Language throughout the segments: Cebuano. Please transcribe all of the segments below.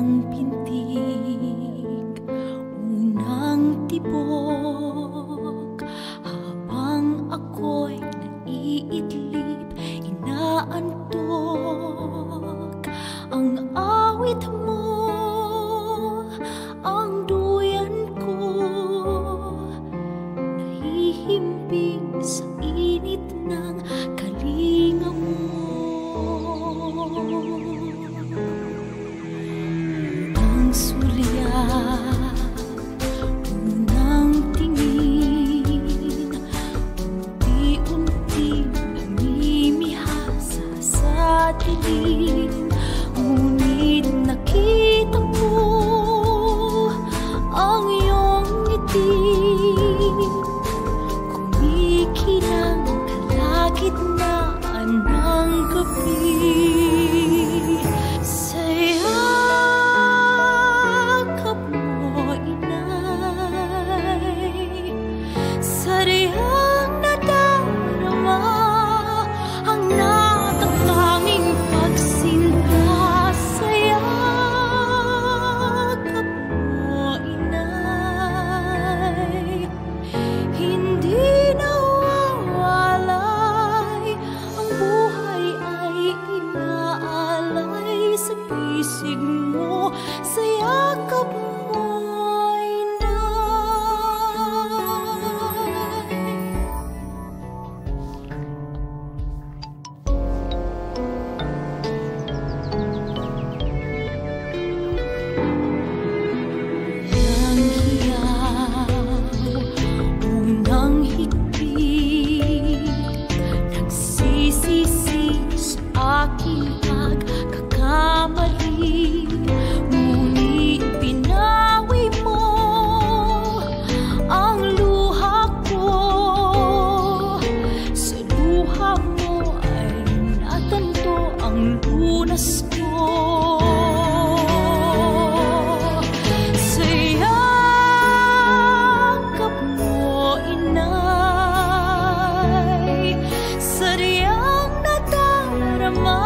Unang pintig, unang tibok, habang ako'y naiidlip, inaantok. Ang awit mo, ang duyan ko, nahihimbing sa init ng kalinga mo. Unang sulyap, unang tingin, unti-unting namimihasa sa dilim. Ngunit nakita ko ang iyong ngiti, kumikinang kalagitnaan ng gabi. Sa yakap mo, inay, sadyang nadarama ang natatanging pagsinta. Sa yakap mo, inay, hindi nawawalay ang buhay ay inaalay sa pisig mo, sa yakap mo, inay. Unang hiyaw, unang higpit, nagsisisi sa aking pagkakamali. Ngunit pinawi mo ang luha ko. Sa luha mo ay natanto ang lunas ko. Sa yakap mo, inay, sadyang nadarama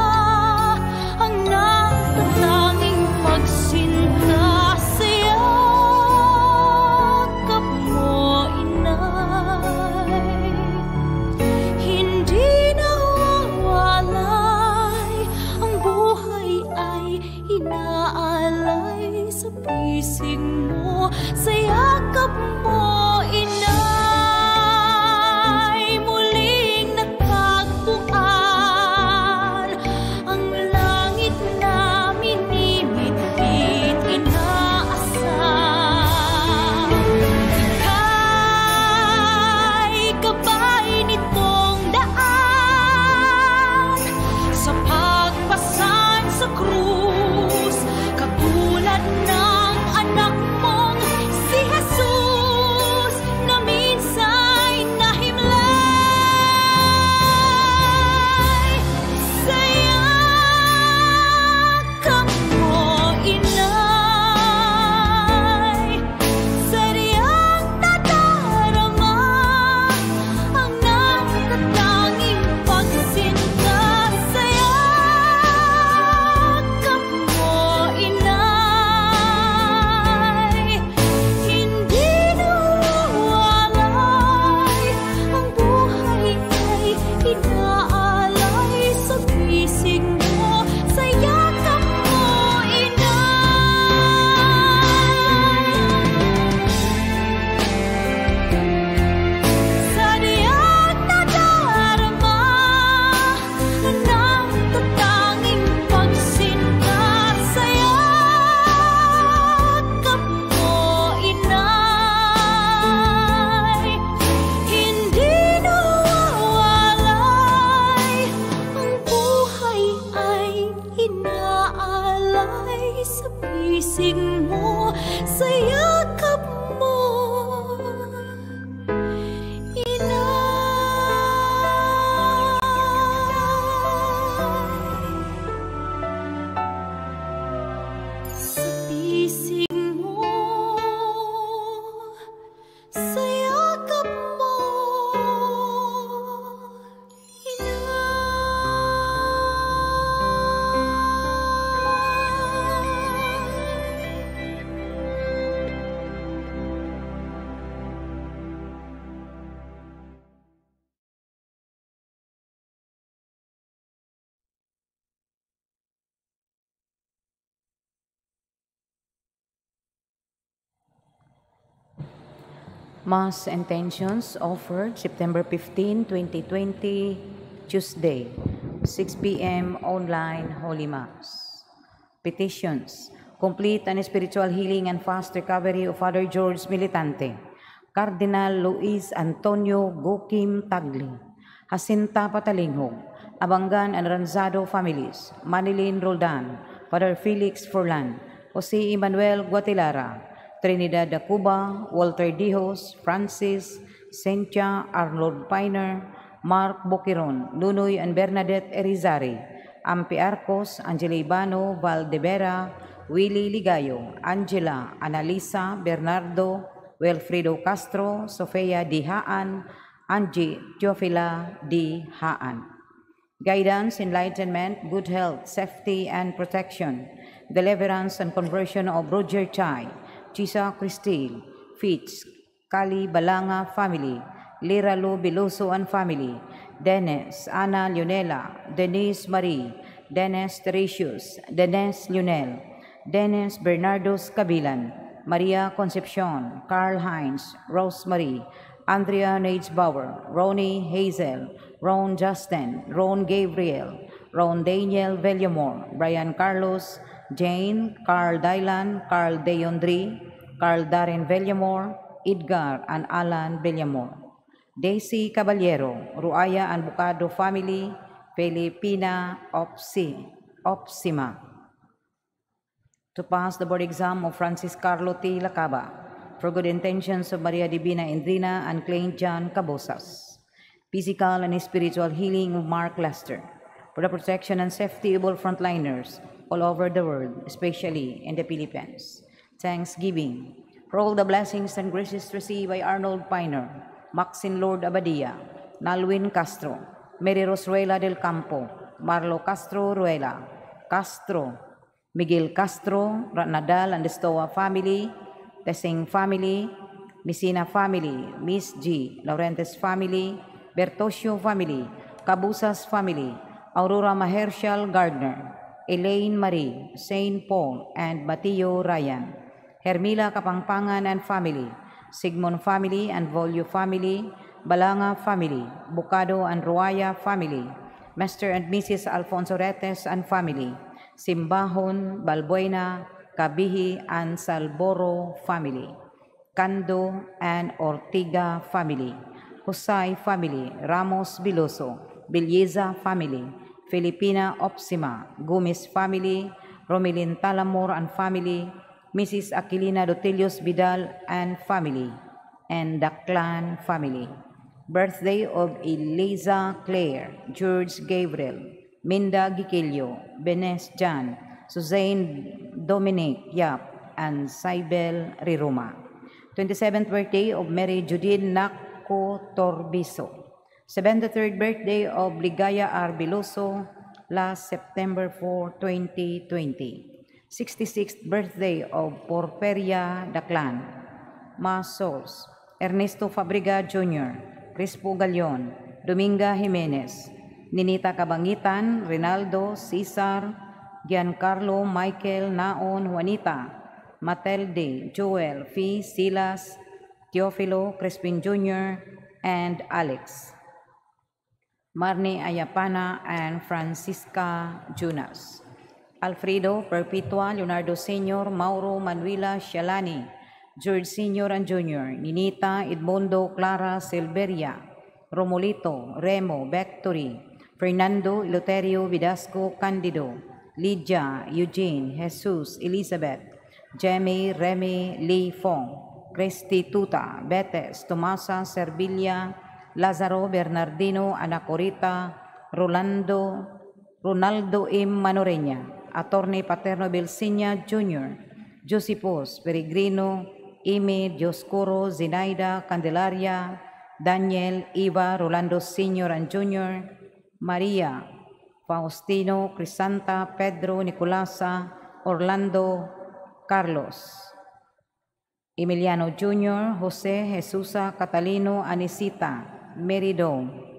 ang natatanging pagsinta. Sa yakap mo, inay, hindi nawawalay ang buhay ay inaalay sa pisig mo, sa yakap mo, inay. Muling natagpuan ang langit na minimithit, inaasam. Ika'y gabay nitong daan sa pagpasan sa krus, katulad ng anak Mass intentions offered September 15, 2020, Tuesday, 6 p.m. online Holy Mass. Petitions. Complete and spiritual healing and fast recovery of Father George Militante, Cardinal Luis Antonio Gokim Tagle, Jacinta Patalinghog, Abangan and Ranzado families, Manilin Roldan, Father Felix Furlan, Jose Emmanuel Guatilara, Trinidad Dacuba, Walter Dijos, Francis, Cynthia, Arnold Piner, Mark Boquiron, Nunoy and Bernadette Erizari, Ampi Arcos, Angela Ibano, Valdevera, Willie Ligayo, Angela, Analisa, Bernardo, Wilfredo Castro, Sofia Dihaan, Angie Teofila Dihaan. Guidance, enlightenment, good health, safety, and protection, deliverance and conversion of Roger Chai, Chisa Cristil, Fitz, Kali Balanga family, Liralo Biloso and family, Dennis, Ana Leonela, Denise Marie, Dennis Teresius, Dennis Lionel, Dennis Bernardos Cabilan, Maria Concepcion, Carl Heinz, Rosemary, Andrea Bauer, Ronnie Hazel, Ron Justin, Ron Gabriel, Ron Daniel Villamor, Brian Carlos, Jane, Carl Dylan, Carl Deondri, Carl Darren Villamor, Edgar and Alan Villamor. Daisy Caballero, Ruaya and Bucado family, Filipina Opsima. To pass the board exam of Francis Carlo T. Lacaba, for good intentions of Maria Divina Indrina and Clay John Cabosas. Physical and spiritual healing of Mark Lester, for the protection and safety of all frontliners all over the world, especially in the Philippines. Thanksgiving for all the blessings and graces received by Arnold Piner, Maxine Lord Abadia, Nalwin Castro, Mary Rosruela del Campo, Marlo Castro Ruela, Castro, Miguel Castro, Nadal and the Stoa family, Tesing family, Messina family, Miss G, Laurentes family, Bertosio family, Cabusas family, Aurora Mahershal Gardner, Elaine Marie, Saint Paul, and Mateo Ryan, Hermila Kapangpangan and family, Sigmund family and Volio family, Balanga family, Bucado and Ruaya family, Mr. and Mrs. Alfonso Retes and family, Simbahon, Balbuena, Kabihi and Salboro family, Cando and Ortiga family, Husay family, Ramos Biloso, Belleza family, Filipina Opsima, Gomez family, Romilin Talamor and family, Mrs. Aquilina Dotelios Vidal and family, and the Clan family. Birthday of Eliza Claire, George Gabriel, Minda Giquillo, Benes Jan, Suzanne Dominic Yap, and Cybel Riruma. 27th birthday of Mary Judith Nacco Torbiso. 73rd birthday of Ligaya R. Biloso, last September 4, 2020. 66th birthday of Porferia Daclan. Mass Souls, Ernesto Fabriga Jr., Crispo Galion, Dominga Jimenez, Ninita Cabangitan, Rinaldo, Cesar, Giancarlo, Michael, Naon, Juanita, Matelde, Joel, Fee, Silas, Teofilo, Crispin Jr., and Alex. Marnie Ayapana and Francisca Jonas. Alfredo Perpetua, Leonardo Sr., Mauro Manuela Shalani, George Sr. and Jr., Ninita, Edmundo, Clara, Silveria, Romolito, Remo, Victory, Fernando, Eleuterio, Vidasco, Candido, Lydia, Eugene, Jesus, Elizabeth, Jemmy, Remy, Lee Fong, Christy Tuta, Betes, Tomasa, Servilla, Lazaro, Bernardino, Anacorita, Rolando, Ronaldo M. Manoreña, Attorney Paterno Belsinia Jr., Josipos, Peregrino, Ime, Dioscoro, Zinaida, Candelaria, Daniel, Eva, Rolando Sr. and Jr., Maria, Faustino, Crisanta, Pedro, Nicolasa, Orlando, Carlos, Emiliano Jr., Jose, Jesusa, Catalino, Anisita, Merido,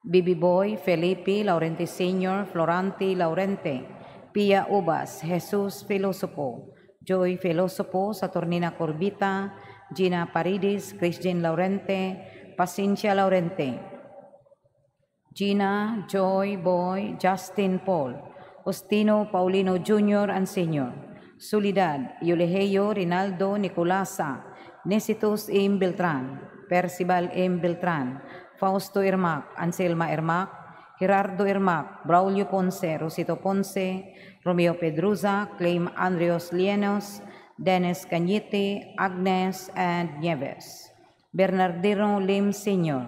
Bibi Boy, Felipe, Laurente Sr., Florante Laurente, Pia Ubas, Jesus Filosopo, Joy Filosopo, Saturnina Corbita, Gina Paredes, Christian Laurente, Pacincia Laurente, Gina, Joy, Boy, Justin Paul, Ostino Paulino Jr. and Sr., Soledad, Eulegio, Rinaldo, Nicolasa, Nesitus M. Beltran, Percival M. Beltran, Fausto Irmac, Anselma Irmac, Gerardo Irmac, Braulio Ponce, Rosito Ponce, Romeo Pedroza, Claim Andrios Lienos, Dennis Cañete, Agnes, and Nieves. Bernardino Lim Sr.,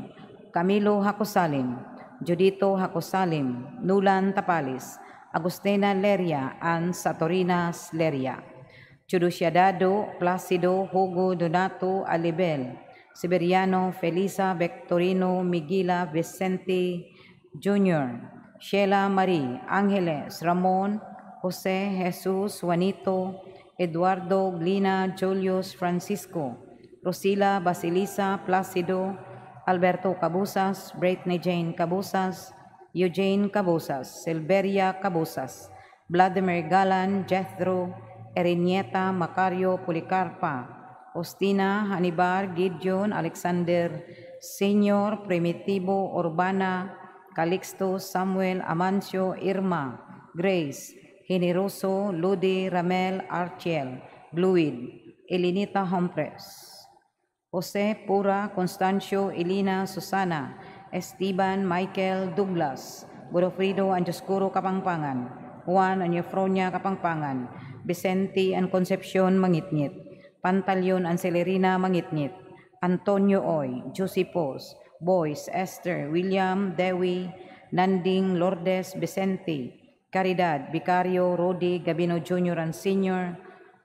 Camilo Hakosalim, Judito Hakosalim, Nulan Tapalis, Agustina Leria, and Satorinas Leria. Chudusiadado, Placido, Hugo, Donato, Alibel, Siberiano, Felisa, Victorino, Miguela, Vicente Jr., Sheila Marie, Angeles, Ramon, Jose, Jesus, Juanito, Eduardo, Glina, Julius, Francisco, Rosila, Basilisa, Placido, Alberto Cabusas, Britney Jane Cabusas, Eugene Cabusas, Silveria Cabusas, Vladimir Galan, Jethro, Erinieta, Macario, Policarpa, Ostina, Hanibar, Gideon, Alexander, Senior, Primitivo, Urbana, Calixto, Samuel, Amancio, Irma, Grace, Generoso, Ludi, Ramel, Archiel, Bluid, Elenita Humpres, Jose, Pura, Constancio, Elena, Susana, Esteban, Michael, Douglas, Godofredo, and Dioscuro Kapangpangan, Juan and Eufronia Kapangpangan, Vicente and Concepcion Mangitngit, Pantaleon and Celerina Mangitngit, Antonio Oy, Josipos, Boys, Esther, William, Dewi, Nanding, Lourdes, Vicente, Caridad, Vicario, Rodi, Gabino Jr. and Sr.,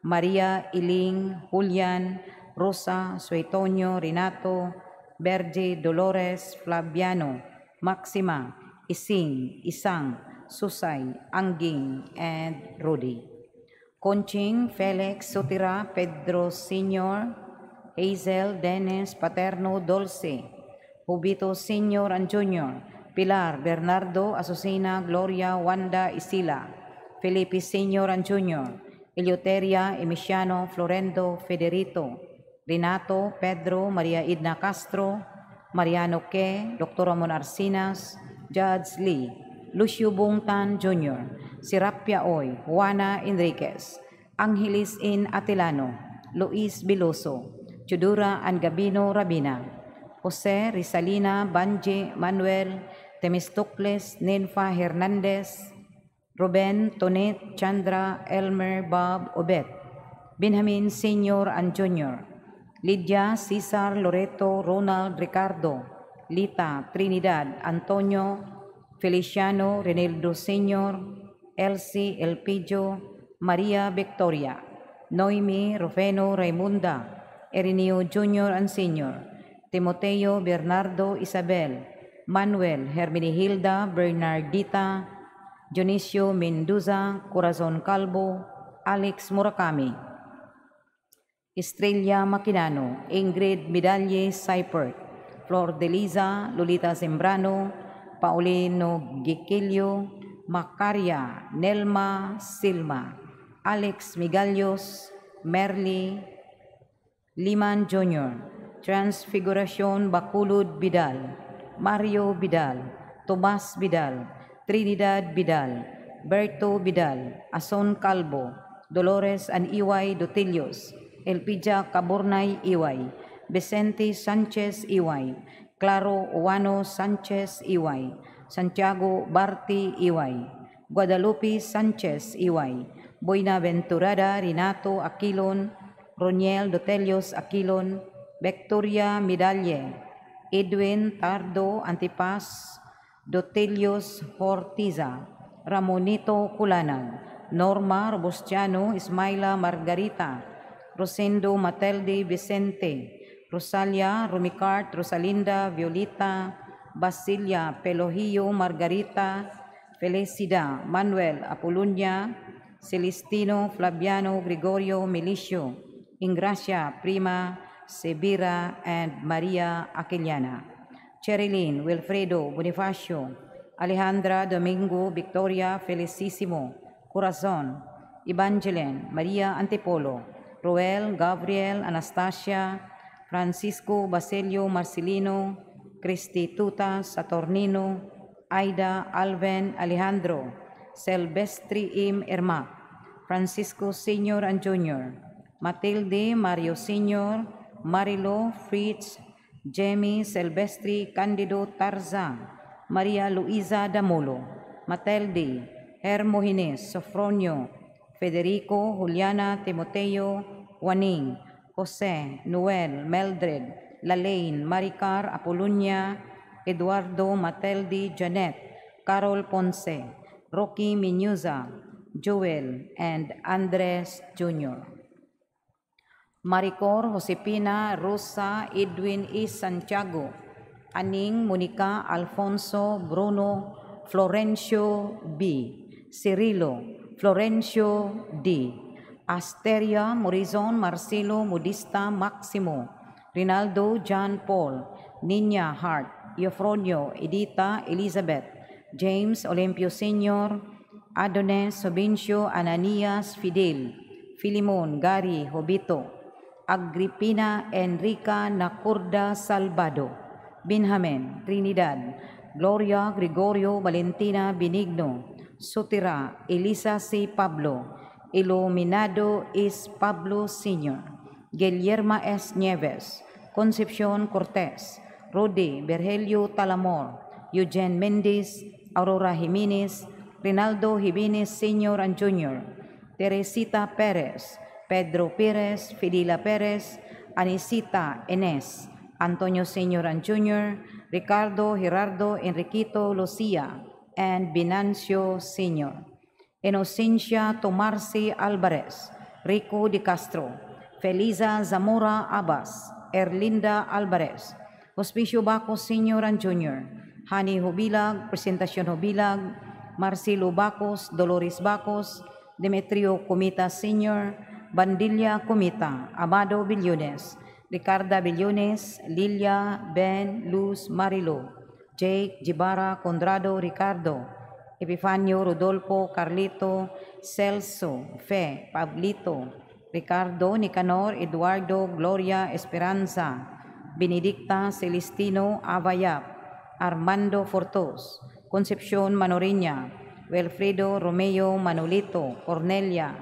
Maria, Iling, Julian, Rosa, Suetonio, Renato, Bergie, Dolores, Flaviano, Maxima, Ising, Isang, Susay, Angging, and Rudy. Conching, Felix, Sotira, Pedro Sr., Hazel, Dennis, Paterno, Dulce, Jubito Sr. and Jr., Pilar, Bernardo, Azucena, Gloria, Wanda, Isila, Felipe Sr. and Jr., Eleuteria, Emiciano, Florendo, Federito, Renato, Pedro, Maria Idna Castro, Mariano Que, Dr. Ramon Arcinas, Judge Lee, Lucio Bungtan Jr., Serapia Oy, Juana Enriquez, Angeles N. Atilano, Luis Biloso, Chudura and Gabino Rabina, Jose Rizalina, Banji, Manuel, Temistocles, Ninfa Hernandez, Ruben, Tonet, Chandra, Elmer, Bob, Obet, Benjamin Sr. and Jr., Lydia, Cesar, Loreto, Ronald, Ricardo, Lita, Trinidad, Antonio, Feliciano, Renildo Sr., Elsie, Elpidio, Maria Victoria, Noemi, Rufeno, Raimunda, Erineo Jr. and Sr., Timoteo, Bernardo, Isabel, Manuel, Hermenegilda, Bernardita, Dionisio Mendoza, Corazon Calvo, Alex Murakami, Estrella Maquinano, Ingrid Medalle Seipert, Flor de Liza, Lolita Sembrano, Paulino Giquilio, Macaria, Nelma Silma, Alex Migalios, Merly, Liman Jr., Transfiguracion Baculud Vidal, Mario Vidal, Tomas Vidal, Trinidad Vidal, Berto Vidal, Ason Calvo, Dolores and Iway Dutilios, Elpidia Caburnay Iway, Vicente Sanchez Iway, Claro Uano Sanchez Iway, Santiago Barti Iway, Guadalupe Sanchez Iway, Buenaventurada Renato Aquilon, Roniel Dutelios Aquilon, Victoria Medalle, Edwin Tardo Antipas, Dutelios Hortiza, Ramonito Culanag, Norma Robustiano, Ismaila Margarita, Rosendo Matelde Vicente, Rosalia Rumicart, Rosalinda Violita, Basilia Pelohio Margarita, Felicida Manuel Apolunia, Celestino Flaviano Gregorio Milicio, Ingracia Prima Sevira, and Maria Aquiliana. Cherilyn Wilfredo Bonifacio, Alejandra Domingo Victoria Felicissimo, Corazon, Evangeline Maria Antipolo, Ruel Gabriel Anastasia, Francisco Basilio Marcelino, Cristituta Saturnino, Aida, Alvin, Alejandro, Silvestre M. Irma, Francisco Sr. and Jr., Matilde Mario Sr., Marilo Fritz, Jamie Silvestre Candido Tarza, Maria Luisa Damulo, Matilde, Hermogenes, Sofronio, Federico, Juliana, Timoteo, Juaning, Jose, Noel, Mildred, Lalaine, Maricar, Apolonia, Eduardo, Matilde, Janet, Carol Ponce, Rocky Minuza, Joel, and Andres Jr. Maricor, Josepina, Rosa, Edwin E. Santiago, Aning, Monica, Alfonso, Bruno, Florencio B., Cirilo, Florencio D., Asteria, Morizon, Marcelo, Modista, Maximo, Rinaldo, John Paul, Nina Hart, Eufronio, Edita, Elizabeth, James, Olimpio Sr., Adones, Sobincio, Ananias, Fidel, Filimon, Gary, Jobito, Agripina, Enrica, Nacorda, Salvado, Benjamin, Trinidad, Gloria, Gregorio, Valentina, Benigno, Sutira, Elisa C. Pablo, Iluminado is Pablo Sr., Guillerma S. Nieves, Concepcion Cortez, Rudy Berhelio Talamor, Eugene Mendez, Aurora Jimenez, Rinaldo Jimenez Sr. and Jr., Teresita Perez, Pedro Perez, Fidela Perez, Anisita Enes, Antonio Sr. and Jr., Ricardo Gerardo Enriquito Lucia, and Venancio Sr. Inocencia Tomarci Alvarez, Rico De Castro, Feliza Zamora Abbas, Erlinda Alvarez, Hospicio Bacos Sr. and Jr., Hani Hubilag, Presentacion Hubilag, Marcelo Bacos, Dolores Bacos, Demetrio Comita Sr., Bandilla Comita, Amado Billones, Ricarda Billones, Lilia, Ben, Luz, Marilo, Jake, Gibara, Conrado, Ricardo, Epifanio, Rodolfo, Carlito, Celso, Fe, Pablito, Ricardo, Nicanor, Eduardo, Gloria, Esperanza, Benedicta, Celestino, Avayap, Armando Fortos, Concepcion Manoriña, Wilfredo, Romeo, Manolito, Cornelia,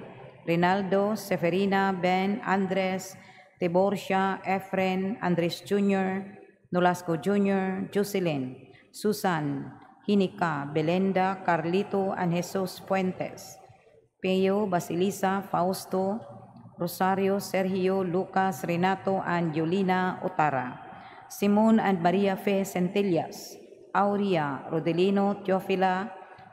Rinaldo, Seferina, Ben, Andres, Tiborcia, Efren, Andres Jr., Nolasco Jr., Jocelyn, Susan, Hinika, Belenda, Carlito, and Jesus Fuentes, Peo, Basilisa, Fausto, Rosario, Sergio, Lucas, Renato, and Yulina Otara, Simon and Maria Fe Centellas, Aurea, Rodelino, Teofila,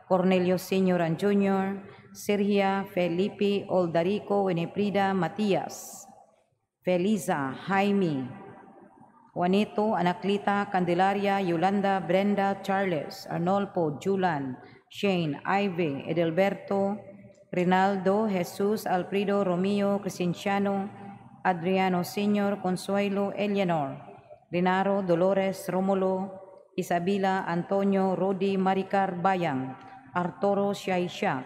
Cornelio Sr. and Jr., Sergia, Felipe, Oldarico, Winifrida, Matias, Feliza, Jaime, Juanito, Anaclita, Candelaria, Yolanda, Brenda, Charles, Arnolfo, Julan, Shane, Ivy, Edelberto, Rinaldo, Jesus, Alfredo, Romeo, Crescenciano, Adriano Sr., Consuelo, Eleanor, Renaro, Dolores, Romulo, Isabela, Antonio, Rodi, Maricar, Bayang, Arturo Shaisha,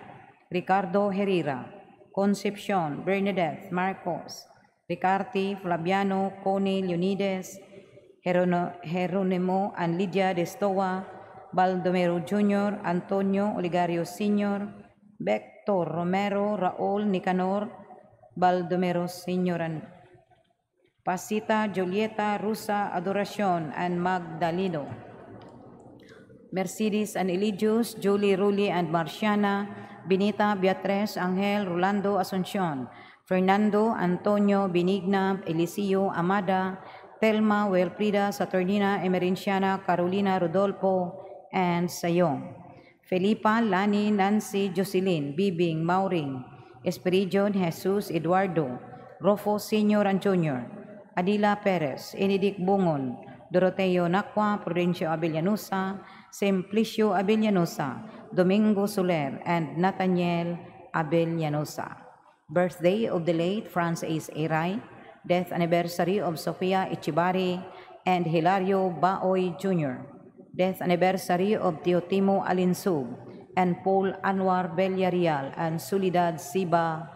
Ricardo Herrera, Concepcion, Bernadette, Marcos, Ricarti, Flaviano, Connie, Leonides, Geronimo, and Lydia Destoa, Baldomero Jr., Antonio Oligario Sr., Vector Romero, Raul Nicanor, Baldomero Sr., and Pasita, Julieta, Rusa, Adoracion, and Magdaleno. Mercedes and Eligius, Julie Ruli and Marciana, Benita, Beatriz, Angel, Rolando, Asuncion, Fernando, Antonio, Benigna, Eliseo, Amada, Telma, Wilfrida, Saturnina, Emerenciana, Carolina, Rodolfo, and Sayong. Felipa, Lani, Nancy, Jocelyn, Bibing, Mauring, Esperidion, Jesus, Eduardo, Rofo Sr. and Jr., Adila Perez, Enidik Bungon, Doroteo Nakwa, Prudencio Abellanosa, Simplicio Abellanosa, Domingo Soler, and Nathaniel Abellanosa. Birthday of the late Franz A. Aray, death anniversary of Sofia Ichibari and Hilario Baoy Jr., death anniversary of Teotimo Alinsug and Paul Anwar Villarreal and Soledad Siba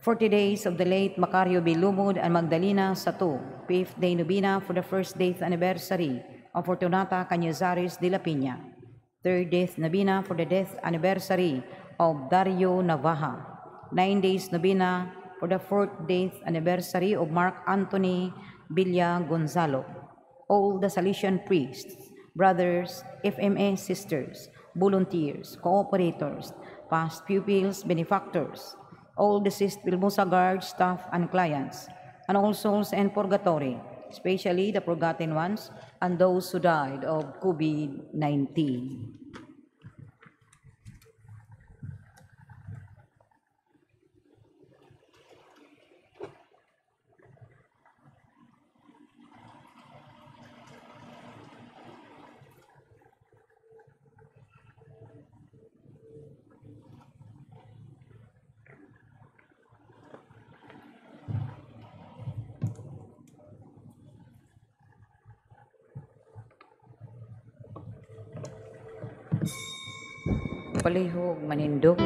40 days of the late Macario B. Lumod and Magdalena Sato, 5th day novena for the first death anniversary of Fortunata Cañizares de la Peña, 3rd death novena for the death anniversary of Dario Navaja, 9 days novena for the 4th death anniversary of Mark Anthony Villa Gonzalo, all the Salesian priests, brothers, FMA sisters, volunteers, cooperators, past pupils, benefactors, all deceased Filmosa guards, staff, and clients, and all souls in purgatory, especially the forgotten ones and those who died of COVID-19. Palihog manindog.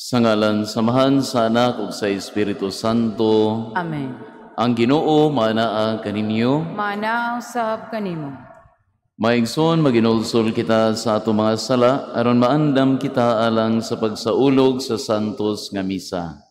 Sa ngalan samahan sa Anak ug sa Espiritu Santo. Amen. Ang Ginoo manaa kaninyo. Manaa usab kanimo. Maigsoon maginulsol kita sa ato mga sala aron maandam kita alang sa pagsaulog sa santos nga misa.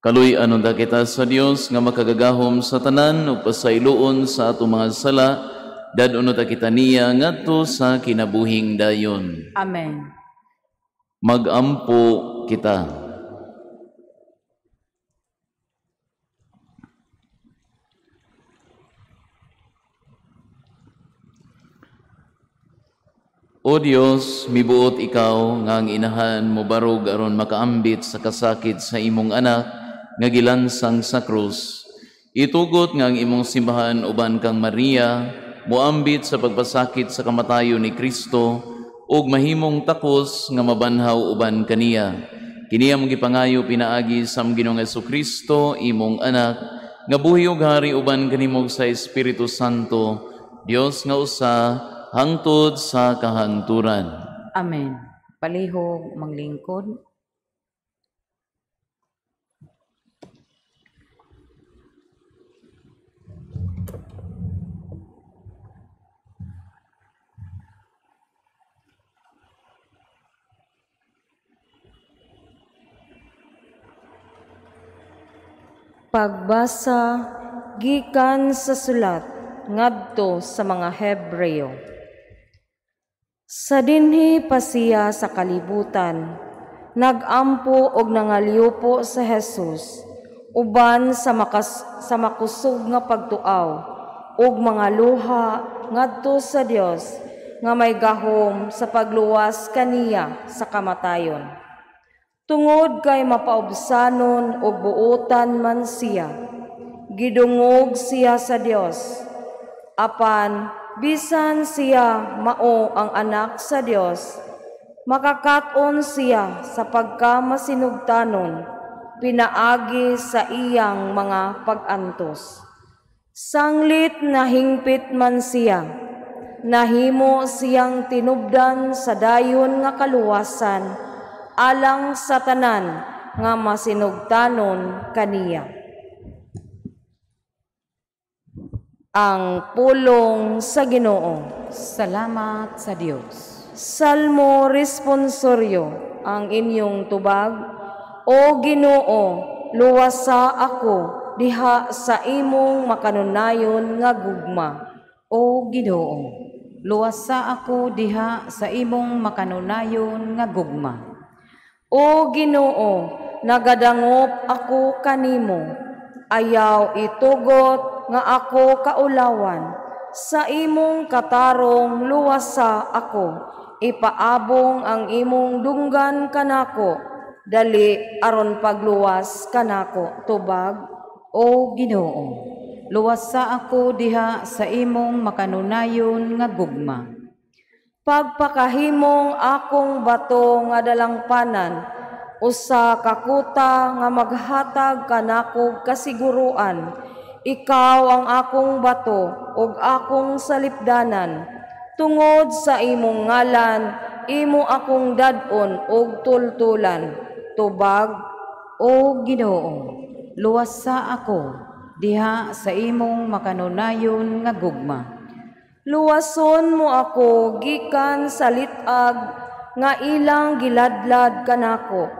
Kaluy-an unta kita sa Dios nga makagagahom sa tanan ug pasayloon sa atong mga sala, dad-on unta kita niya ngadto sa kinabuhing dayon. Amen. Magampo kita. O Dios, mibuot ikaw nga ang inahan mo barog aron makaambit sa kasakit sa imong anak nga gilansang sa krus. Itugot nga ang imong simbahan uban kang Maria moambit sa pagpasakit sa kamatayon ni Kristo ug mahimong takos nga mabanhaw uban kaniya. Kini among gipangayo pinaagi sa among Ginoong Hesukristo, imong anak, nga buhi ug hari uban kanimo sa Espiritu Santo, Dios nga usa hangtod sa kahangturan. Amen. Palihog manglingkod. Pagbasa gikan sa sulat ngadto sa mga Hebreo. Sa dinhi pa siya sa kalibutan, nagampo og nangaliupo sa Jesus uban sa makusog nga pagtuaw ug mga luha ngadto sa Dios nga may gahom sa pagluwas kaniya sa kamatayon. Tungod kay mapaubsanon og buotan man siya, gidungog siya sa Dios. Apan bisan siya mao ang anak sa Dios, makakat-on siya sa pagkamasinugtanon, pinaagi sa iyang mga pag-antos. Sanglit nahingpit man siya, nahimo siyang tinubdan sa dayon nga kaluwasan, alang sa tanan nga masinugtanon kaniya. Ang pulong sa Ginoo. Salamat sa Dios. Salmo responsorio ang inyong tubag. O Ginoo, luwasa ako diha sa imong makanunayon nga gugma. O Ginoo, luwasa ako diha sa imong makanunayon nga gugma. O Ginoo, nagadangop ako kanimo. Ayaw itugot nga ako kaulawan. Sa imong katarong luwasa ako. Ipaabong ang imong dunggan kanako. Dali aron pagluwas kanako. Tubag. O Ginoo, luwasa ako diha sa imong makanunayon nga gugma. Pagpakahimong akong bato nga dalangpanan, usa ka kuta nga maghatag kanako kasiguruan. Ikaw ang akong bato ug akong salipdanan. Tungod sa imong ngalan, imo akong dad-on ug tultulan. Tubag. O Ginoo, luwasa ako diha sa imong makanunayon nga gugma. Luwason mo ako gikan sa lit-ag nga ilang giladlad kanako,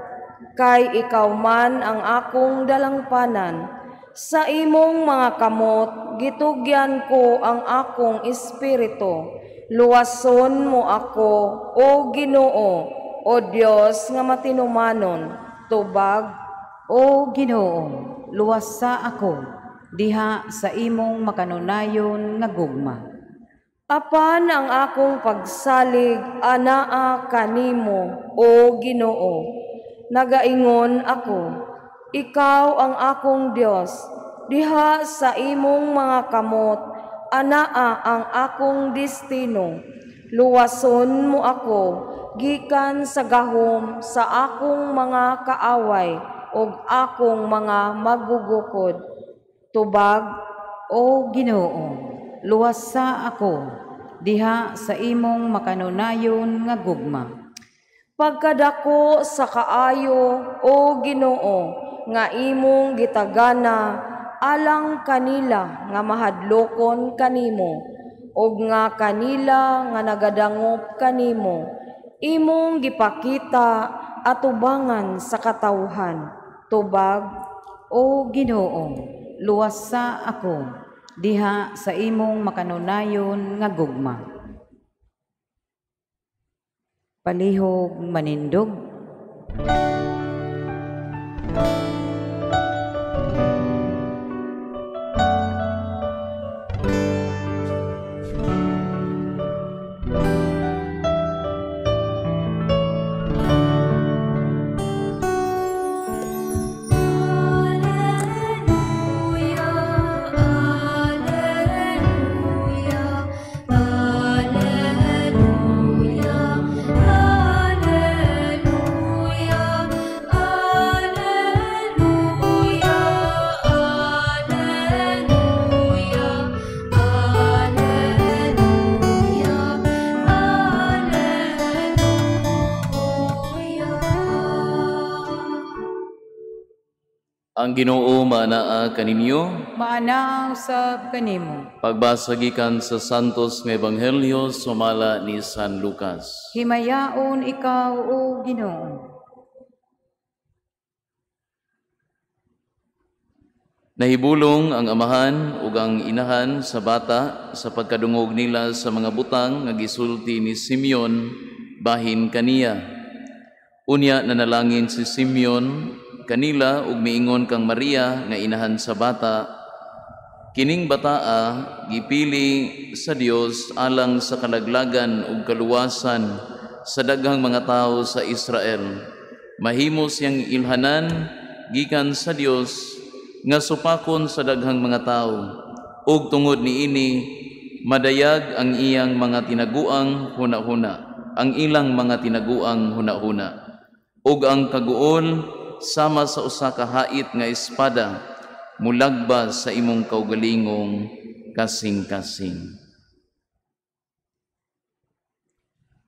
kay ikaw man ang akong dalangpanan. Sa imong mga kamot gitugyan ko ang akong espiritu. Luwason mo ako, o Ginoo, o Dios nga matinumanon. Tubag. O Ginoo, luwasa ako diha sa imong makanunayon nga gugma. Apan ang akong pagsalig anaa kanimo, o Ginoo. Nagaingon ako, ikaw ang akong Dios, diha sa imong mga kamot anaa ang akong destino. Luwason mo ako gikan sa gahom sa akong mga kaaway ug akong mga magugukod. Tubag. O Ginoo, luwasa ako diha sa imong makanunayon nga gugma. Pagkadako sa kaayo, o Ginoo, nga imong gitagana alang kanila nga mahadlokon kanimo, ug nga kanila nga nagadangop kanimo, imong gipakita atubangan sa katawhan. Tubag. O Ginoo, luwasa ako diha sa imong makanunayon nga gugma. Palihog manindog. Alleluia, Alleluia, Alleluia. Ang Ginoo maanaa kaninyo. Maanaa usab kanimo. Pagbasa gikan sa Santos nga Ebanghelyo sumala ni San Lucas. Himayaon ikaw, o Ginoo. Nahibulong ang amahan ug ang inahan sa bata sa pagkadungog nila sa mga butang nga gisulti ni Simeon bahin kaniya. Unya nanalangin si Simeon kanila ug miingon kang Maria nga inahan sa bata, kining bataa gipili sa Dios alang sa kalaglagan ug kaluwasan sa daghang mga tawo sa Israel. Mahimo siyang ilhanan gikan sa Dios nga supakon sa daghang mga tawo, ug tungod niini madayag ang iyang mga tinaguang hunahuna, ang ilang mga tinaguang hunahuna, ug ang kaguol sama sa usa ka hait nga espada mulagba sa imong kaugalingong kasing-kasing.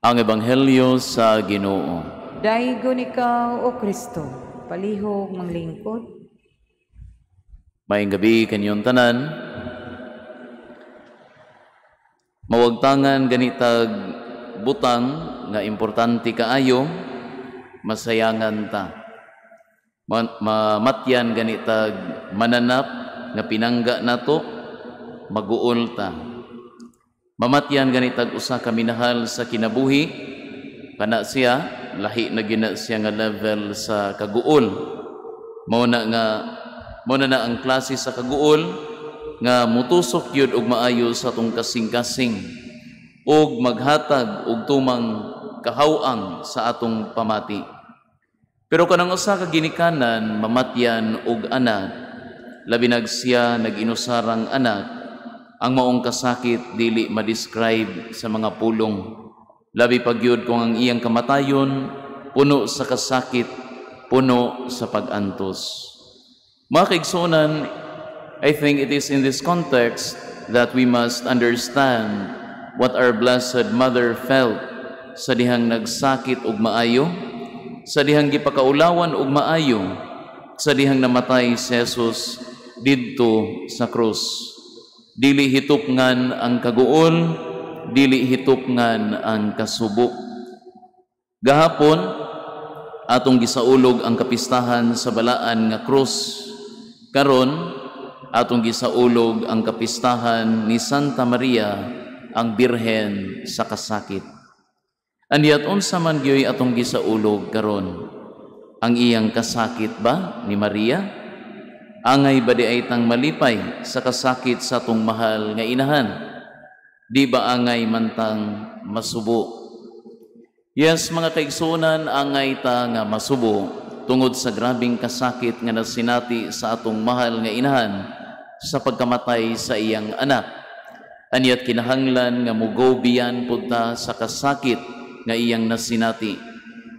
Ang Ebanghelyo sa Ginoo. Daygon ikaw, o Kristo, palihog manglingkod. Maayong gabi kaninyong tanan. Mawagtangan ganitag butang nga importante kaayo, masayangan ta. Mamatyan ganitag mananap nga pinangga nato, maguol ta. Mamatyan ganitag usa ka minahal sa kinabuhi, kana siya lahi na gina siya nga level sa kaguol. Mao na na ang klase sa kaguol nga mutusok gyud og maayo sa atong kasing-kasing ug maghatag og tumang kahaw-ang sa atong pamati. Pero kanang usa ka ginikanan mamatyan og anak, labi nag siya nag-inusarang anak, ang maong kasakit dili ma-describe sa mga pulong. Labi pa gyud kung ang iyang kamatayon puno sa kasakit, puno sa pag-antos. Mga kaigsuonan, I think it is in this context that we must understand what our Blessed Mother felt sa dihang nagsakit og maayo, sa dihang gipakaulawan og maayo, sa dihang namatay si Jesus didto sa krus. Dili hitupngan ang kaguol, dili hitupngan ang kasubo. Gahapon atong gisaulog ang kapistahan sa balaan nga krus. Karon atong gisaulog ang kapistahan ni Santa Maria ang Birhen sa kasakit. Aniyat unsa man gyoy atong gisaulog karon? Ang iyang kasakit ba ni Maria? Angay ba di ay tang malipay sa kasakit sa atong mahal nga inahan? Di ba angay mantang masubo? Yes, mga kaigsuonan, angay ta nga masubo tungod sa grabing kasakit nga nasinati sa atong mahal nga inahan sa pagkamatay sa iyang anak. Aniyat kinahanglan nga mugobiyan pud ta sa kasakit nga iyang nasinati.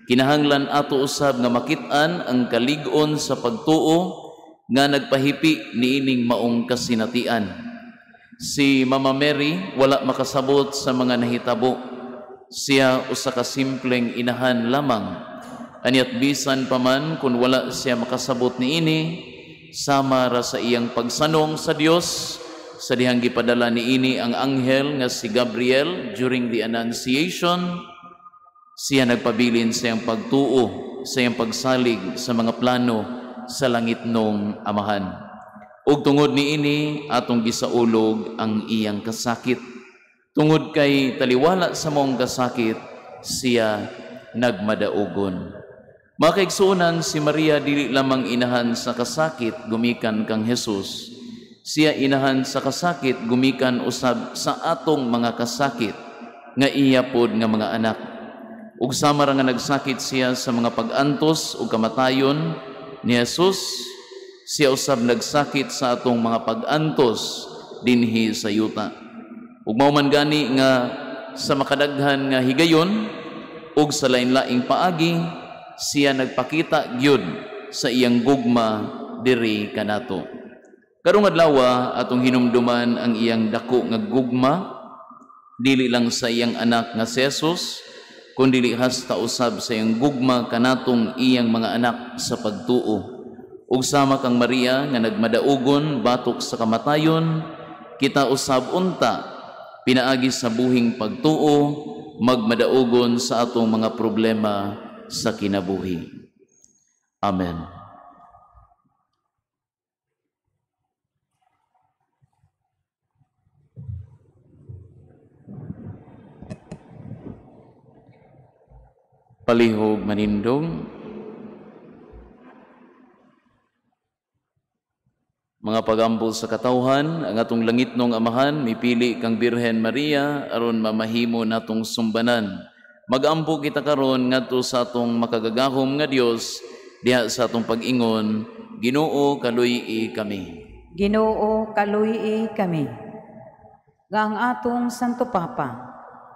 Kinahanglan ato usab nga makit-an ang kalig-on sa pagtuo nga nagpahipi niining maong kasinatian. Si Mama Mary wala makasabot sa mga nahitabo. Siya usa ka simpleng inahan lamang. Aniyat bisan paman kung wala siya makasabot niini, sama ra sa iyang pagsanong sa Dios sa dihang gipadala niini ang anghel nga si Gabriel during the Annunciation. Siya nagpabilin sa iyang pagtuo, sa iyang pagsalig sa mga plano sa langitnong Amahan. Ug tungod niini atong gisaulog ang iyang kasakit. Tungod kay taliwala sa maong kasakit, siya nagmadaugon. Mga kaigsuonan, si Maria dili lamang inahan sa kasakit gumikan kang Jesus. Siya inahan sa kasakit gumikan usab sa atong mga kasakit nga iya pod nga mga anak. Ug sama ra nga nagsakit siya sa mga pag-antos ug kamatayon ni Jesus, siya usab nagsakit sa atong mga pag-antos dinhi sa yuta. Ug mao man gani nga sa makadaghan nga higayon ug sa lain-laing paagi, siya nagpakita gyud sa iyang gugma diri kanato. Karong adlaw atong hinumduman ang iyang dako nga gugma dili lang sa iyang anak nga si Jesus, kundi hasta usab sa iyang gugma kanatong iyang mga anak sa pagtuo. Ug sama kang Maria nga nagmadaugon batok sa kamatayon, kita usab unta pinaagi sa buhing pagtuo magmadaugon sa atong mga problema sa kinabuhi. Amen. Palihog manindong. Mga pagampo sa katawhan, ang atong langitnong Amahan, mipili kang Birhen Maria aron mamahimo natong sumbanan. Magampo kita karon ngadto sa atong makagagahom nga Dios diha sa atong pag-ingon, Ginoo kaluy-i kami. Ginoo kaluy-i kami. Nga ang atong Santo Papa,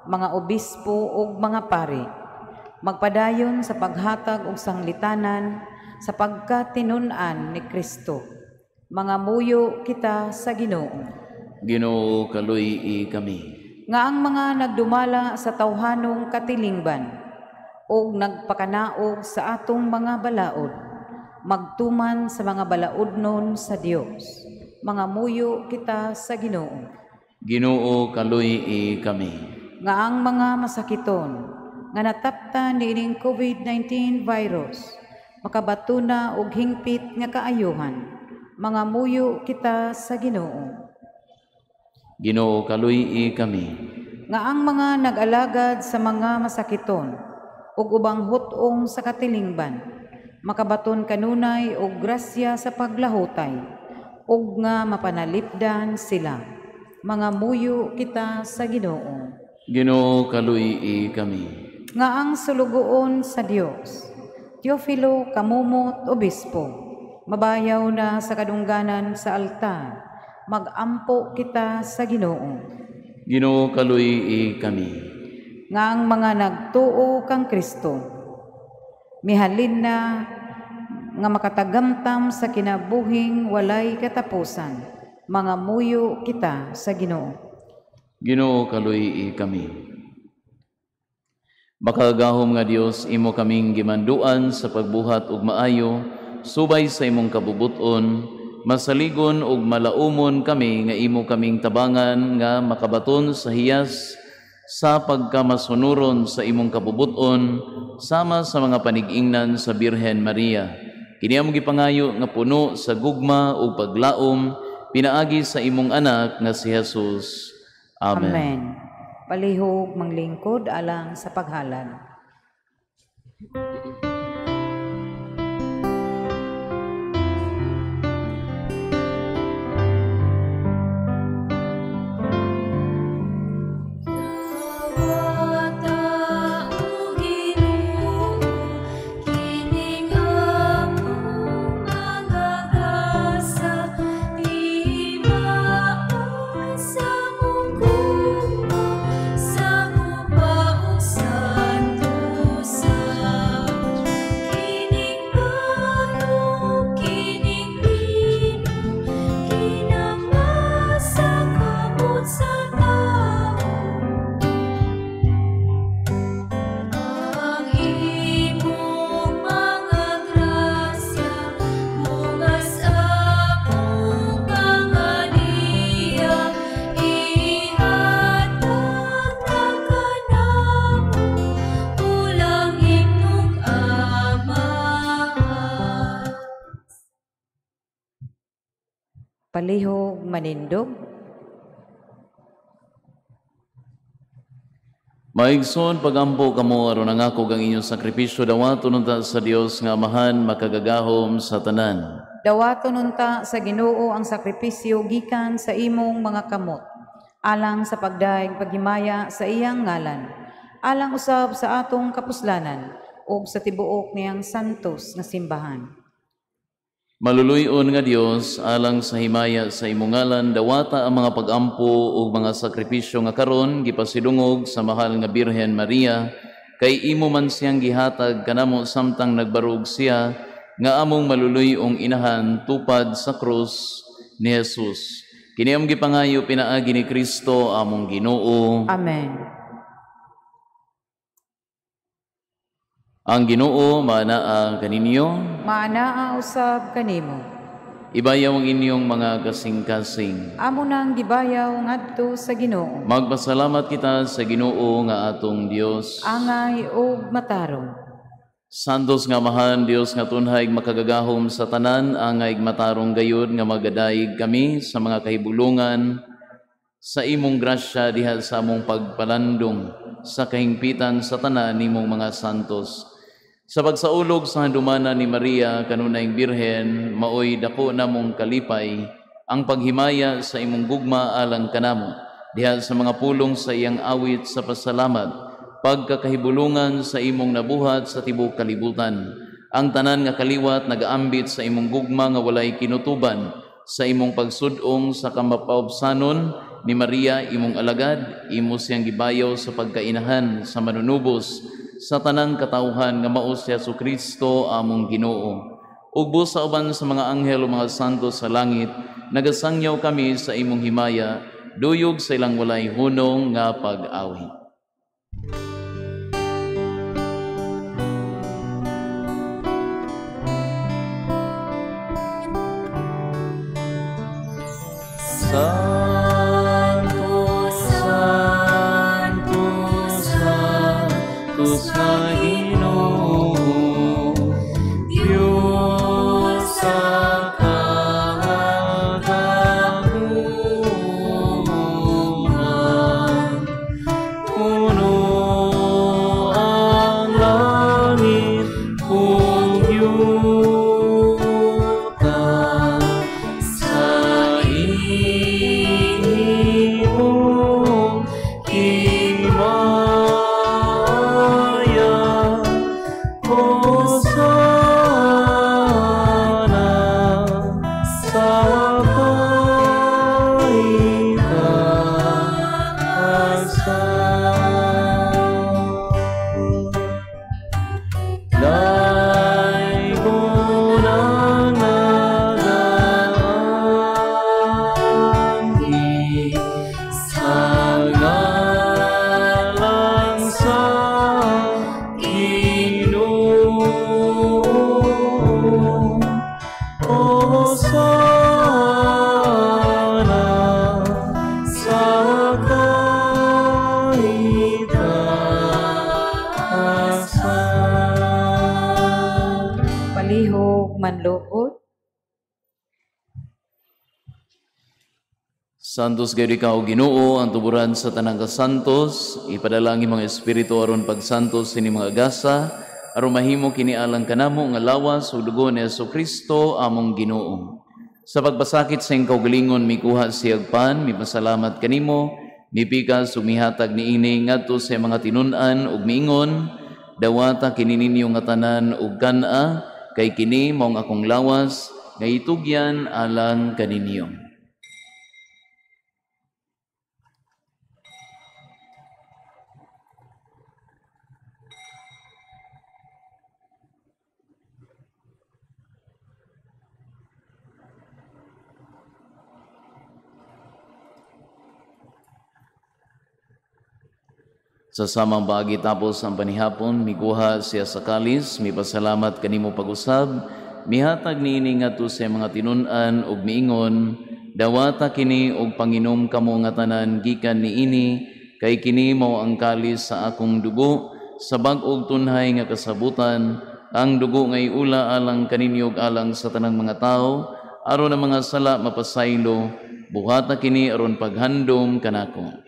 mga obispo ug mga pari, magpadayon sa paghatag og sanglitanan sa pagkatinun-an ni Kristo. Mga muyo kita sa Ginoo. Ginoo kaluy-i kami. Nga ang mga nagdumala sa tawhanong katilingban ug nagpakanaog sa atong mga balaod, magtuman sa mga balaodnon sa Dios. Mga muyo kita sa Ginoo. Ginoo kaluy-i kami. Nga ang mga masakiton nga nataptan niining COVID-19 virus, makabatuna og hingpit nga kaayuhan. Mga muyo kita sa Ginoo. Ginoo kaluy-i kami. Nga ang mga nag-alagad sa mga masakiton ug ubang hut-ong sa katilingban, makabaton kanunay og grasya sa paglahutay ug nga mapanalipdan sila. Mga muyo kita sa Ginoo. Ginoo kaluy-i kami. Nga ang sulugoon sa Dios, Teofilo Camomot Obispo, mabayaw na sa kadungganan sa altar, magampo kita sa Ginoo. Ginoo kaluy-i kami. Nga ang mga nagtuo kang Kristo, mihalin na nga makatagamtam sa kinabuhing walay katapusan, mga muyo kita sa Ginoo. Ginoo kaluy-i kami. Makagahom nga Dios, imo kaming gimanduan sa pagbuhat og maayo subay sa imong kabubuton, masaligon og malaumon kami nga imo kaming tabangan nga makabaton sa hiyas sa pagkamasunuron sa imong kabubuton sama sa mga panig-ingnan sa Birhen Maria. Kini among gipangayo nga puno sa gugma ug paglaom pinaagi sa imong anak nga si Jesus. Amen. Amen. Palihog manglingkod alang sa paghalad. Palihog manindog. Maigsoon pagampo kamo aron nangako ang inyong sakripisyo dawaton unta sa Dios nga Amahan makagagahom sa tanan. Dawaton unta sa Ginoo ang sakripisyo gikan sa imong mga kamot alang sa pagdaig paghimaya sa iyang ngalan, alang usab sa atong kapuslanan ug sa tibuok niyang santos nga simbahan. Maluluy-on nga Dios, alang sa himaya sa imong ngalan, dawata ang mga pagampo ug mga sakripisyo nga karon gipasidungog sa mahal nga Birhen Maria, kay imo man siyang gihatag kanamo samtang nagbarug siya nga among maluluy-ong inahan tupad sa krus ni Jesus. Kini among gipangayo pinaagi ni Kristo among Ginoo. Amen. Ang Ginoo maanaa kaninyo. Maanaa usab kanimo. Ibayaw ang inyong mga kasing-kasing. Amo nang gibayaw ngadto sa Ginoo. Magpasalamat kita sa Ginoo nga atong Dios. Angay ug matarong. Santos nga Amahan, Dios nga tunhay makagagahom sa tanan, angay matarong gayud nga magadayeg kami sa mga kahibulungan sa imong grasya diha sa among pagpalandong sa kahingpitan sa tanan nimong mga santos. Sa pagsaulog sa handumanan ni Maria kanunayng Birhen, maoy dako namong kalipay ang paghimaya sa imong gugma alang kanamo diha sa mga pulong sa iyang awit sa pasalamat, pagkakahibulungan sa imong nabuhat sa tibuok kalibutan. Ang tanan nga kaliwat nagaambit sa imong gugma nga walay kinutuban, sa imong pagsudong sa kamapaubsanon ni Maria imong alagad, imo siyang gibayaw sa pagkainahan sa manunubos sa tanang katawhan nga mao si Jesucristo among Ginoo. Ug sa uban sa mga anghel o mga santo sa langit, nagasangyaw kami sa imong himaya, duyog sa ilang walay hunong nga pag-awit. Santo, Santo, Santo sa Ginoo, Diyos sa kagahuman, puno ang langit ug yuta sa imong himaya. Hosana sa kaitaasan. Laygo ng nagaanggi sa ngalan sa Ginoo. Hosana sa kaitaasan. Palihog manlupod. Santos gayud ikaw Ginoo, ang tuburan sa tanang kasantos, ipadala ang imong espiritu aron pagsantos sini mga gasa, aron mahimo kini alang kanamo nga lawas ug dugo ni Jesucristo among Ginoo. Sa pagpasakit sa iyang kaugalingon mikuha siyag pan, mipasalamat kanimo, mipikas ug mihatag niini ngadto sa mga tinun-an ug miingon, dawata kini ninyo nga tanan ug kan-a, kay kini maong akong lawas nga itugyan alang kaninyo. Sa samang baagi tapos ang panihapon, miguha siya sa kalis, mipasalamat kanimo pag-usab, mihatag niini ngadto sa mga tinun-an ug miingon, dawata kini og panginom kamo nga tanan gikan niini, kay kini mao ang kalis sa akong dugo, sa bag-ong tunhay nga kasabutan, ang dugo nga iula alang kaninyo ug alang sa tanang mga tawo, aron ang mga sala mapasaylo, buhata kini aron paghandom kanako.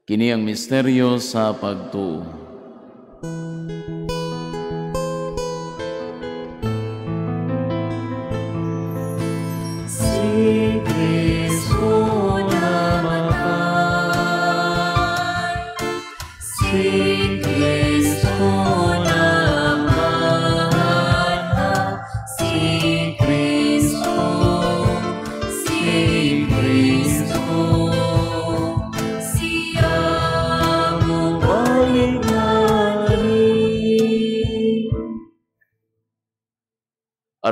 Kini ang misteryo sa pagtuo. Si Kristo namatay, si Kristo namatay, si Kristo, si Kristo, siya.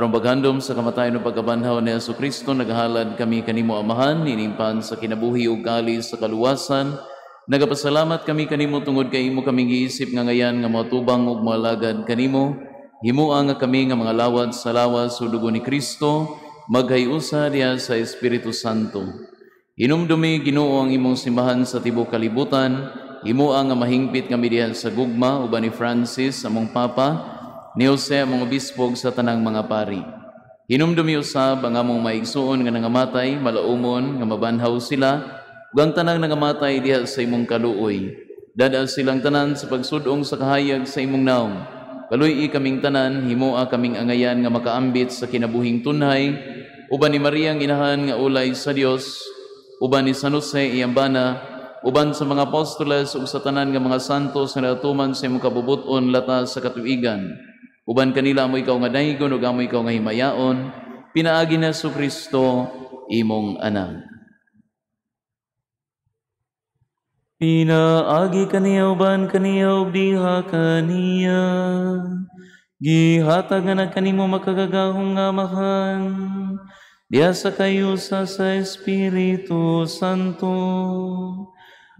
Aron paghandom sa kamatayon ug pagkabanhaw ni Hesukristo, naghalad kami kanimo, Amahan, ining pan sa kinabuhi ug kalis sa kaluwasan. Nagapasalamat kami kanimo tungod kay imo kaming giisip nga ngayan nga moatubang ug moalagad kanimo. Himoa nga kami nga mga lawad sa lawas ug dugo ni Kristo, maghiusa diha sa Espiritu Santo. Hinumdumi, Ginoo, ang imong simbahan sa tibuok kalibutan. Himoa nga mahingpit kami diha sa gugma uban ni Francis among Papa, ni Jose among obispo ug sa tanang mga pari. Hinumdumi usab ang among maigsuon nga nangamatay, malaumon nga mabanhaw sila, ug ang tanang nangamatay diha sa imong kaluoy. Dad-a silang tanan sa pagsudong sa kahayag sa imong naong. Kaluy-i kaming tanan, himoa kaming angayan nga makaambit sa kinabuhing tunhay, uban ni Maria ang inahan nga ulay sa Dios, uban ni San Jose iyang bana, uban sa mga apostoles ug sa tanan nga mga santos nga natuman sa imong kabubut-on lata sa katuigan. Uban kanila amo ikaw nga daygon ug amo ikaw nga himayaon, pinaagi ni Hesukristo imong anak. Pinaagi kaniya uban kaniya ug diha kaniya, gihatag nga kanimo makagagahom nga Amahan, diha sa kayusa sa Espiritu Santo,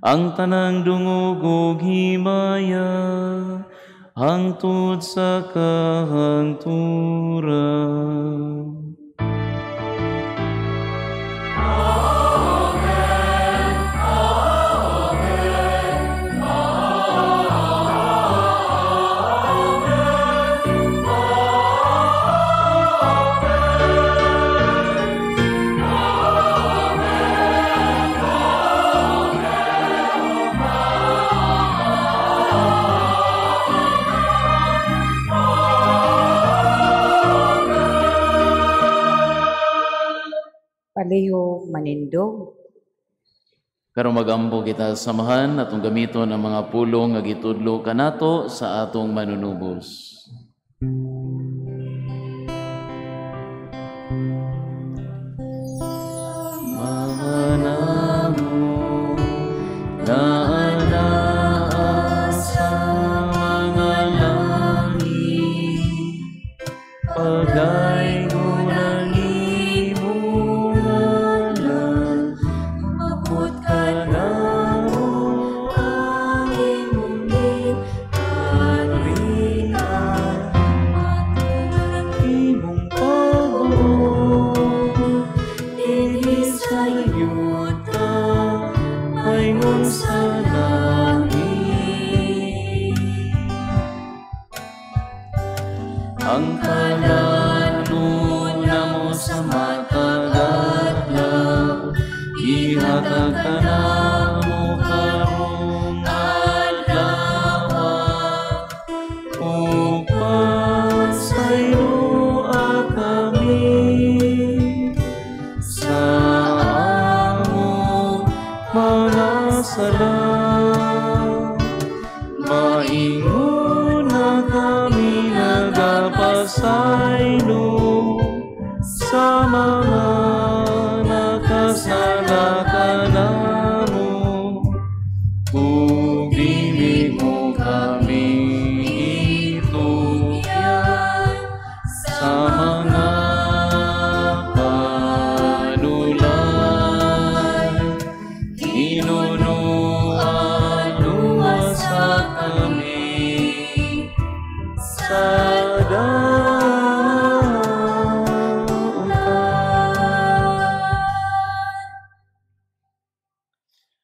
ang tanang dungog ug himaya hangtod sa kahangturan. Amen. Amen. Amen. Palihog manindog. Karon magampo kita samahan atong gamiton ang mga pulong nga gitudlo kanato sa atong manunubos. Mahanamo na anaa sa mga langit, pagaygon ang imong ngalan, Umabot kanamo ang imong gingharian, matuman ang imong pagbuot dinhi sa yuta maingon sa langit. Ang kalan-on namo sa matag adlaw, ihatag kanamo karong adlaw, ug pasayloa kami sa among mga sala, maingon na kami nagapasaylo sa mga nakasala kanamo, ug dili mo kami itugyan sa mga panulay. Hinunuan luwasa kami sa dautan.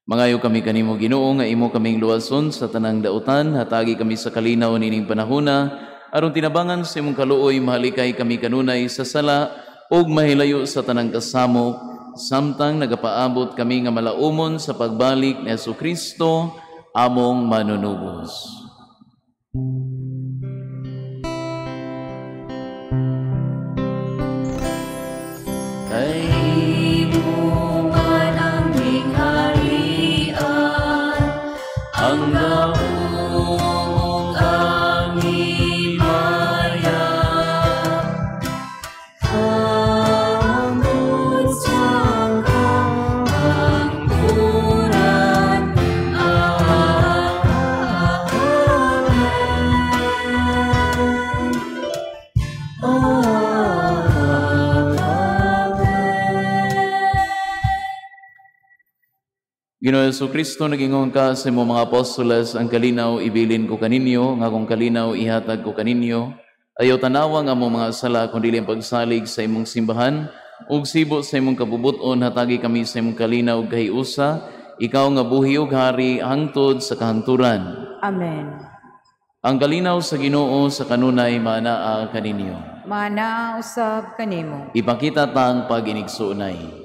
Mangayo kami kanimo, Ginoo, nga imo kaming luwason sa tanang dautan, hatagi kami sa kalinaw nining panahona, aron tinabangan sa imong kaluoy mahalikay kami kanunay sa sala ug mahilayo sa tanang kasamok, samtang nagapaabot kami nga malaumon sa pagbalik ni Hesukristo among manunubos. Kay imo man ang gingharian, ang daog ug ang himaya, hangtod sa kahangturan. Amen. Ginoo Kristo, nagingon ka sa imong mga apostoles, ang kalinaw ibilin ko kaninyo, nga akong kalinaw ihatag ko kaninyo. Ayaw tanawa nga among mga sala, kun dili ang pagsalig sa imong simbahan, ug sibo sa imong kabubuton, hatagi kami sa imong kalinaw ug kahiusa, ikaw nga buhi ug hari hangtod sa kahangturan. Amen. Ang kalinaw sa Ginoo sa kanunay maanaa kaninyo. Maanaa usab kanimo. Ipakita tang pag-inigsuonay.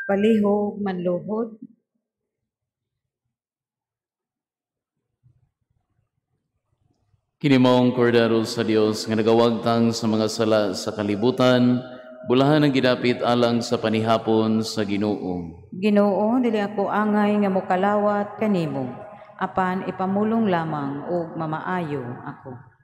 Palihog manluhod. Kini maong kordero sa Dios nga nagawagtang sa mga sala sa kalibutan, bulahan ang gidapit alang sa panihapon sa Ginoo. Ginoo, dili ako angay nga mokalawat kanimo, apan ipamulong lamang og mamaayo ako.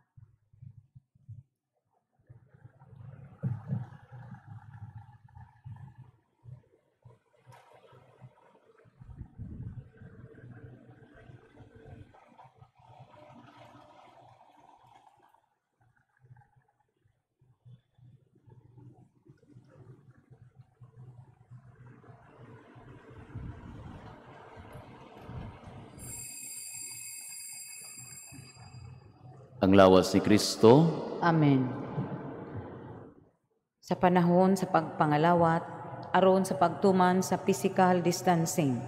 Ang lawas ni Kristo. Amen. Sa panahon sa pagpangalawat, aron sa pagtuman sa physical distancing,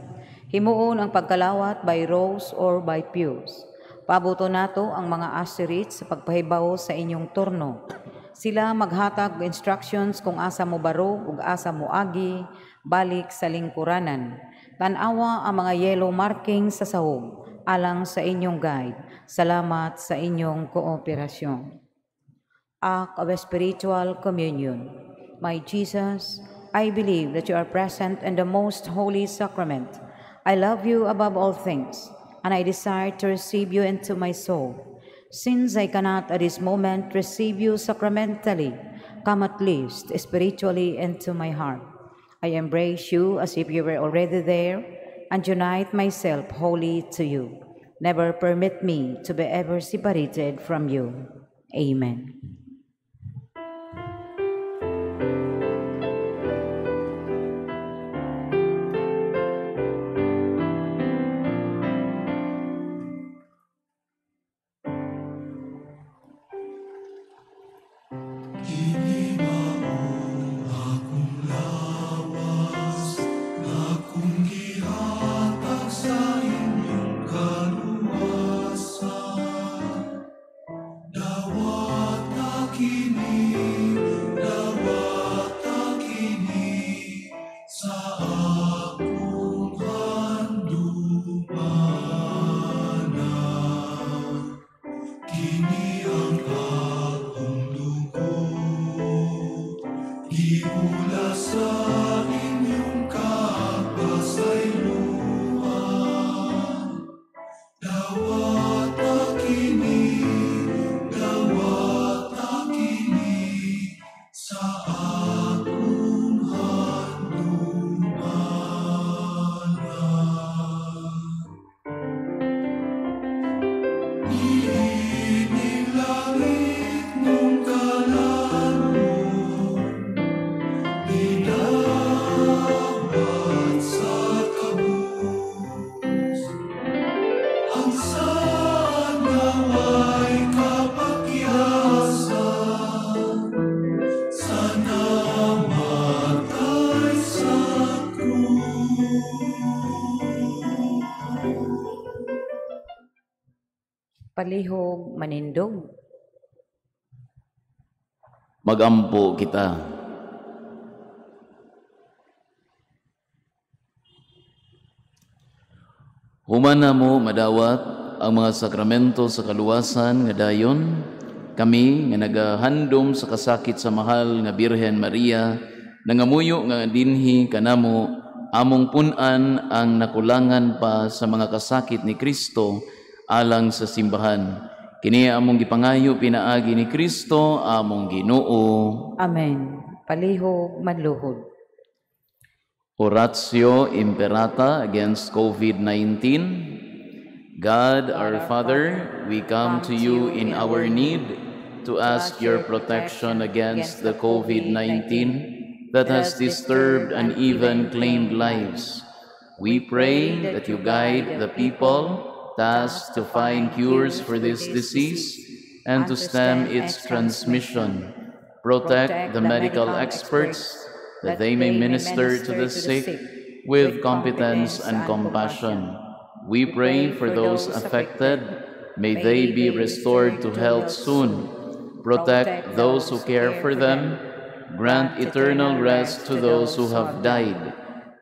himuon ang pagkalawat by rows or by pews. Pabuto nato ang mga asherits sa pagpahibaw sa inyong turno. Sila maghatag instructions kung asa mo baro ug asa mo agi, balik sa lingkuranan. Tan-awa ang mga yellow marking sa sahog alang sa inyong guide. Salamat sa inyong kooperasyon. Act of Spiritual Communion. My Jesus, I believe that you are present in the most holy sacrament. I love you above all things, and I desire to receive you into my soul. Since I cannot at this moment receive you sacramentally, come at least spiritually into my heart. I embrace you as if you were already there, and unite myself wholly to you. Never permit me to be ever separated from you. Amen. Dawat Palihog manindog. Magampo kita. Human namo madawat ang mga sakramento sa kaluwasan nga dayon, kami nga nagahandom sa kasakit sa mahal nga Birhen Maria, nangamuyo nga dinhi kanamo among pun-an ang nakulangan pa sa mga kasakit ni Kristo alang sa simbahan. Kini among gipangayo pinaagi ni Kristo among Ginoo. Amen. Palihog manluhod. Oratio Imperata against COVID-19. God, our Father, we come to you in our need to ask your protection against the COVID-19 that has disturbed and even claimed lives. We pray that you guide the people tasked to find cures for this disease and to stem its transmission. Protect the medical experts that they may minister to the sick with competence and compassion. We pray for those affected. May they be restored to health soon. Protect those who care for them. Grant eternal rest to those who have died.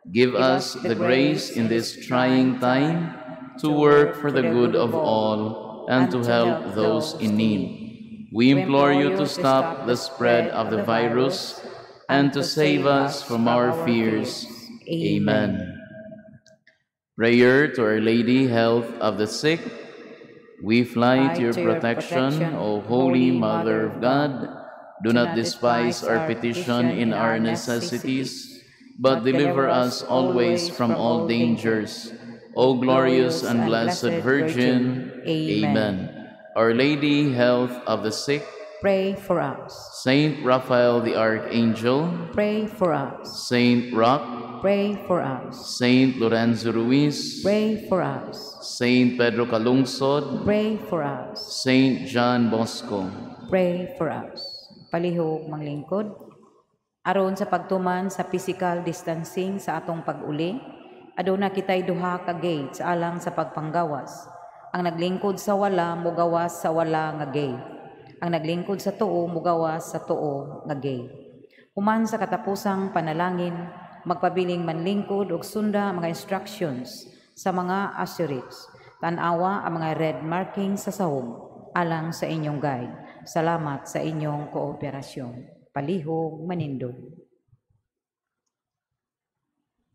Give us the grace in this trying time to work for the good of all and to help those in need. We implore you to stop the spread of the virus and to save us from our fears. Amen. Prayer to Our Lady, Health of the Sick. We fly to your protection, O Holy Mother of God. Do not despise our petition in our necessities, but deliver us always from all dangers. O glorious and blessed Virgin. Amen. Our Lady, Health of the Sick, pray for us. Saint Raphael the Archangel, pray for us. Saint Roch, pray for us. Saint Lorenzo Ruiz, pray for us. Saint Pedro Calungsod, pray for us. Saint John Bosco, pray for us. Palihog manglingkod, aron sa pagtuman sa physical distancing sa atong pag-uli, aduna kitay duha ka gates alang sa pagpanggawas. Ang naglingkod sa wala mugawas sa wala nga gate. Ang naglingkod sa tuo mugawas sa tuo nga gate. Human sa katapusang panalangin, magpabiling manlingkod og sunda ang mga instructions sa mga assurance. Tan-awa ang mga red marking sa sahog alang sa inyong guide. Salamat sa inyong kooperasyon. Palihog manindog.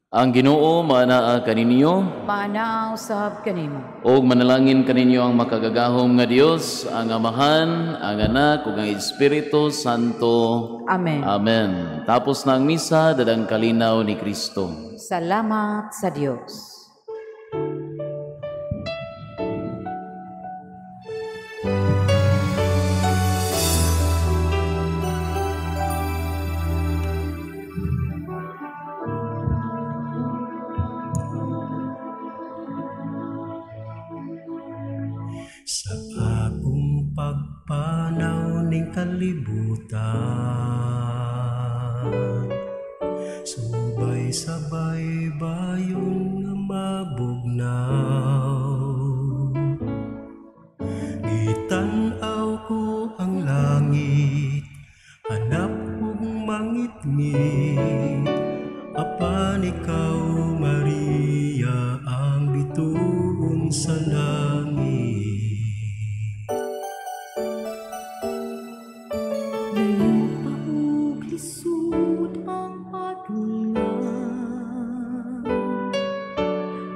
Ang Ginoo maanaa kaninyo, maanaa usab kanimo. Og manalangin kaninyo ang makagagahom nga Dios, ang Amahan, ang Anak ug ang Espiritu Santo. Amen. Amen. Tapos na ang misa, dadang kalinaw ni Kristo. Salamat sa Dios. Sa akong pagpanaw ning kalibutan, subay-sabay bayon nga mabugnaw. Gitan-aw ko ang langit, hanap og mangitngit, apan ikaw, Maria, ang bituon sa langit.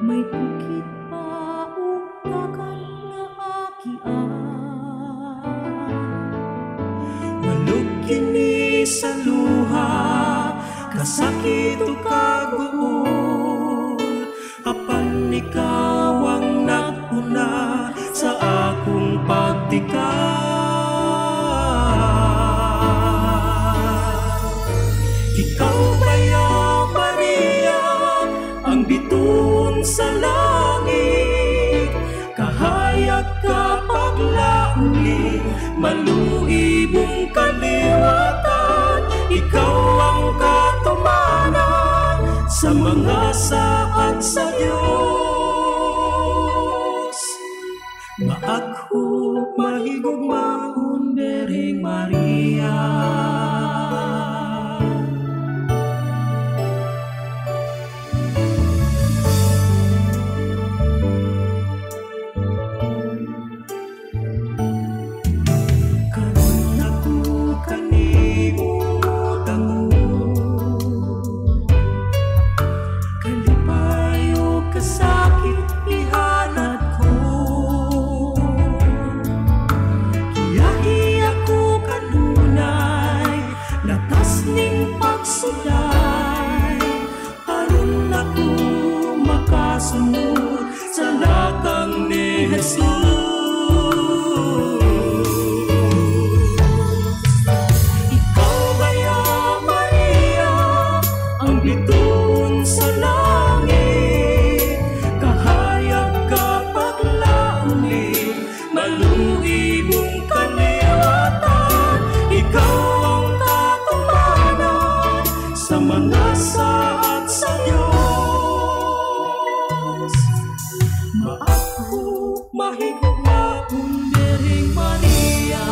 May bukid pa ug dagat nga akian. Walog kini sa luha, kasakit ug kaguol, apan ikaw ang nag-una sa akong pagtikan. Ikaw baya, Maria, ang bituon sa langit, kahayag ka paglauli, maluibong kaliwatan. Ikaw ang katumanan sa mga saad sa Diyos. Maagho Jesus. Ikaw baya, Maria, ang bituon sa langit, kahayag ka paglauli, maluhi mong kaliwatan. Ikaw ang katumanan sa mga saad sa Diyos. Maako, mahigugmaon, Birheng Maria.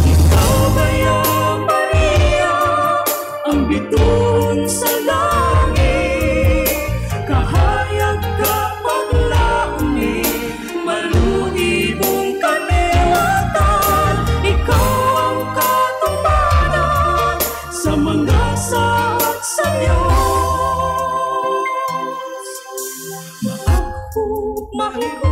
Ikaw baya, Maria, ang bituon sa langit, kahayag ka paglauli, maluhi mong kaliwatan. Ikaw ang katuparan sa mga saad sa Diyos. Maako, mahigugmaon,